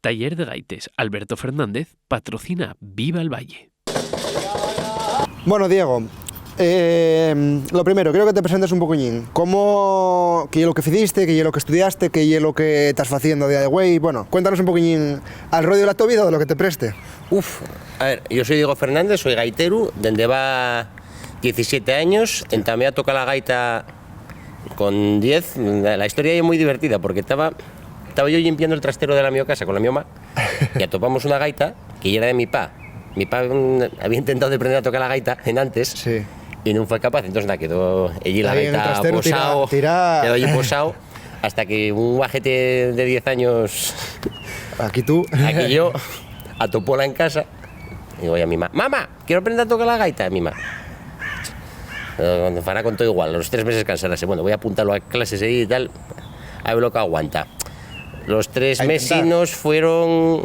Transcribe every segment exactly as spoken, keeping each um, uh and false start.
Taller de Gaites Alberto Fernández patrocina Viva el Valle. Bueno, Diego, eh, lo primero, quiero que te presentes un poquillín. ¿Cómo, qué ye lo que ficiste, qué ye lo que estudiaste, qué ye lo que estás haciendo a día de güei? Bueno, cuéntanos un poquillín al rollo de la to vida o de lo que te preste. Uf, a ver, yo soy Diego Fernández, soy gaiteru, dende va diecisiete años, entamé a tocar la gaita con diez. La, la historia es muy divertida porque estaba, estaba yo limpiando el trastero de la mi casa con la mi mamá y atopamos una gaita que ya era de mi pa. Mi pa, mm, había intentado de aprender a tocar la gaita en antes Sí. y no fue capaz, entonces nada, quedó allí la Ahí en el gaita trastero, tirá, posao, tirá. Quedó allí posao, hasta que un guajete de diez años Aquí tú. aquí yo, atopóla en casa, y digo a mi mamá, mamá, quiero aprender a tocar la gaita, mi mamá. Eh, fará con todo igual, a los tres meses cansarase. Bueno, voy a apuntarlo a clases ahí y tal, a ver lo que aguanta. Los tres A intentar. mesinos fueron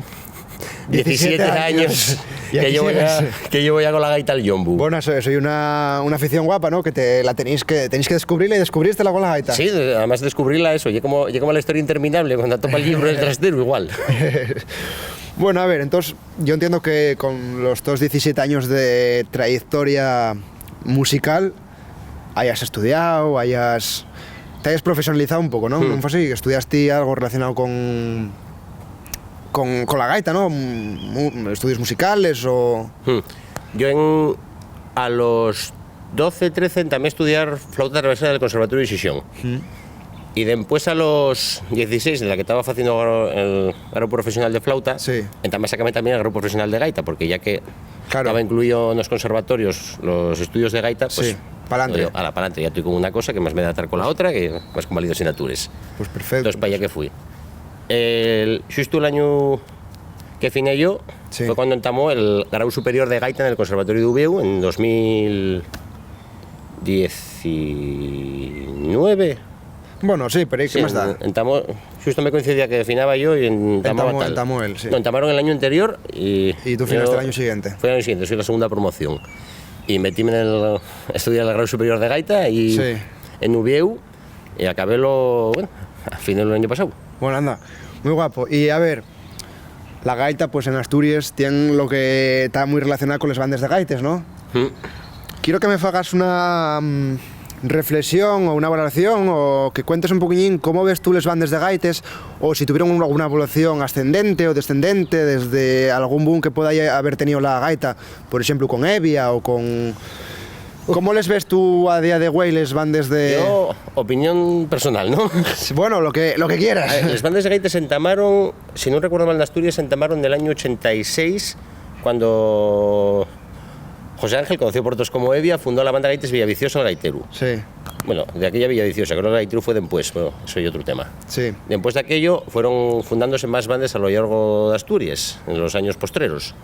diecisiete años. Y aquí que llevo ya, sigues. Que llevo ya con la gaita al yombu. Bueno, eso, eso, y una, una afición guapa, ¿no? Que te, la tenéis que, tenéis que descubrirla y descubrístela con la gaita. Sí, además descubrirla eso, y como, y como la historia interminable, cuando atopa el libro del trastero, igual. Bueno, a ver, entonces yo entiendo que con los tos diecisiete años de trayectoria musical, hayas estudiado, hayas, te hayas profesionalizado un poco, ¿no? Hmm. ¿No fue así? ¿Estudiaste algo relacionado con, con, con la gaita, ¿no? Mu-, estudios musicales o Hmm. Yo en, a los doce, trece entamé a estudiar flauta travesera del Conservatorio de Xixón. Hmm. Y después a los dieciséis, en la que estaba haciendo el grado profesional de flauta, Sí. entamé a sacarme también el grado profesional de gaita, porque ya que Claro. estaba incluido en los conservatorios los estudios de gaita, pues Sí, pa'lante. digo, "Ala, pa'lante, ya estoy con una cosa, que más me da estar con la otra, que más convalido asignatures". Pues perfecto. Entonces, para allá que fui. El, xusto el año que finé yo Sí. fue cuando entamó el grado superior de gaita en el Conservatorio de Uviéu en dos mil diecinueve. Bueno, sí, pero ahí, ¿qué Sí, más da? en-, entamó, xusto me coincidía que finaba yo y entamaba Entamó, tal. entamó él, sí. No, entamaron el año anterior y Y tú finaste yo el año siguiente. Fue el año siguiente, soy la segunda promoción. Y metíme en el, estudiar el grado superior de gaita y Sí. en Uviéu, y acabélo, bueno, a fin del año pasado. Bueno, anda, muy guapo. Y a ver, la gaita, pues en Asturias, tien lo que está muy relacionado con les bandes de gaites, ¿no? Mm. Quiero que me fagas una, mm, reflexión o una valoración o que cuentes un poquillín cómo ves tú les bandes de gaites o si tuvieron una, una evolución ascendente o descendente desde algún boom que pueda haber tenido la gaita, por exemplu, con Evia o con ¿Cómo les ves tú a día de güei les bandes de? Yo, opinión personal, ¿no? Bueno, lo que, lo que quieras. A ver, les bandes de gaites entamaron, si no recuerdo mal, en Asturias entamaron del año ochenta y seis, cuando José Ángel, conocido por todos como Evia, fundó la banda Gaites Villaviciosa, El Gaiteru. Sí. Bueno, de aquella Villaviciosa, creo que El Gaiteru fue después, pero eso es otro tema. Sí. Después de aquello fueron fundándose más bandes a lo largo de Asturias, en los años postreros.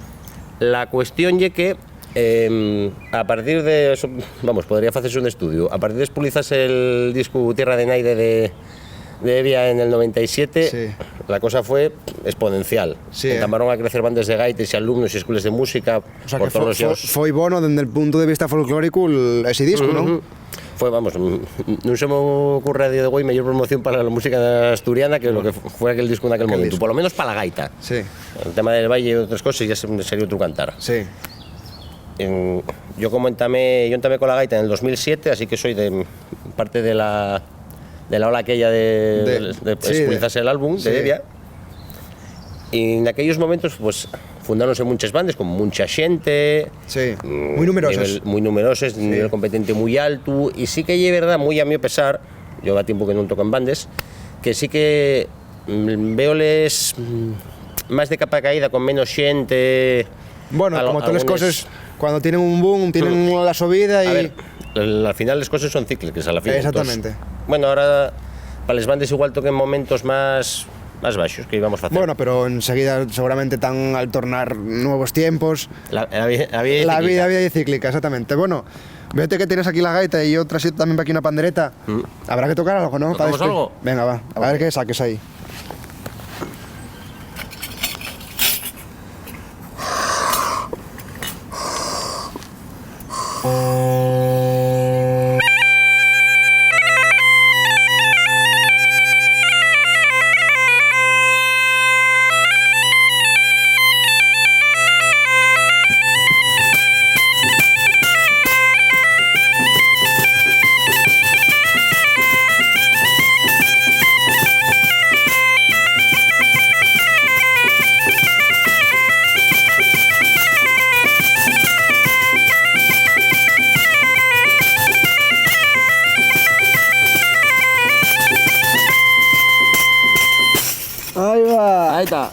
La cuestión ye que Em, a partir de eso, vamos, podría facerse un estudiu. A partir de espulizase'l discu Tierra de Naide de, de Evia en el noventa y siete, Sí. la cosa fue exponencial. Sí, eh. Entamaron a crecer bandes de gaites y alumnos y escueles de música O sea, por que todos fo-, los fo-, lados. Foi bono dende el punto de vista folclórico el, ese disco, ¿no? Ujú. Fue, vamos, mm, nun se me ocurre a día de güei meyor promoción para la música asturiana que lo que fu-, fue aquel disco en aquel Aquel momento, disco. Por lo menos pa la gaita. Sí. El tema del baile y otras cosas ya se-, sería otro cantar. Sí. En, yo como entamé, yo entamé con la gaita en el dos mil siete, así que soy de parte de la, de la ola aquella de, De, de, de sí, de, espulizase'l álbum sí. de Evia. Y en aquellos momentos, pues, fundáronse muchas bandas, con mucha gente, Sí, mm, muy numerosas. nivel, muy numerosas, Sí. nivel competente muy alto, y sí que es verdad, muy a mi pesar, yo va tiempo que no toco en bandas, que sí que, mm, véoles, mm, más de capa caída, con menos gente. Bueno, Al-, como todas las algunes cosas, cuando tienen un boom, tienen Mm. la subida A y ver, al, al final las cosas son cíclicas, al final. Exactamente. Entonces, bueno, ahora, para las bandas igual toquen momentos más, más bajos, que íbamos a hacer. Bueno, pero enseguida seguramente están al tornar nuevos tiempos. La, la vi-, la vida es La vida, cíclica. vida es cíclica, exactamente. Bueno, vete que tienes aquí la gaita y yo trasito también pa aquí una pandereta. Mm. Habrá que tocar algo, ¿no? Pa ¿Tocamos despe-, algo? Venga, va. A ver Ok. qué saques ahí. Ahí va. Ahí está.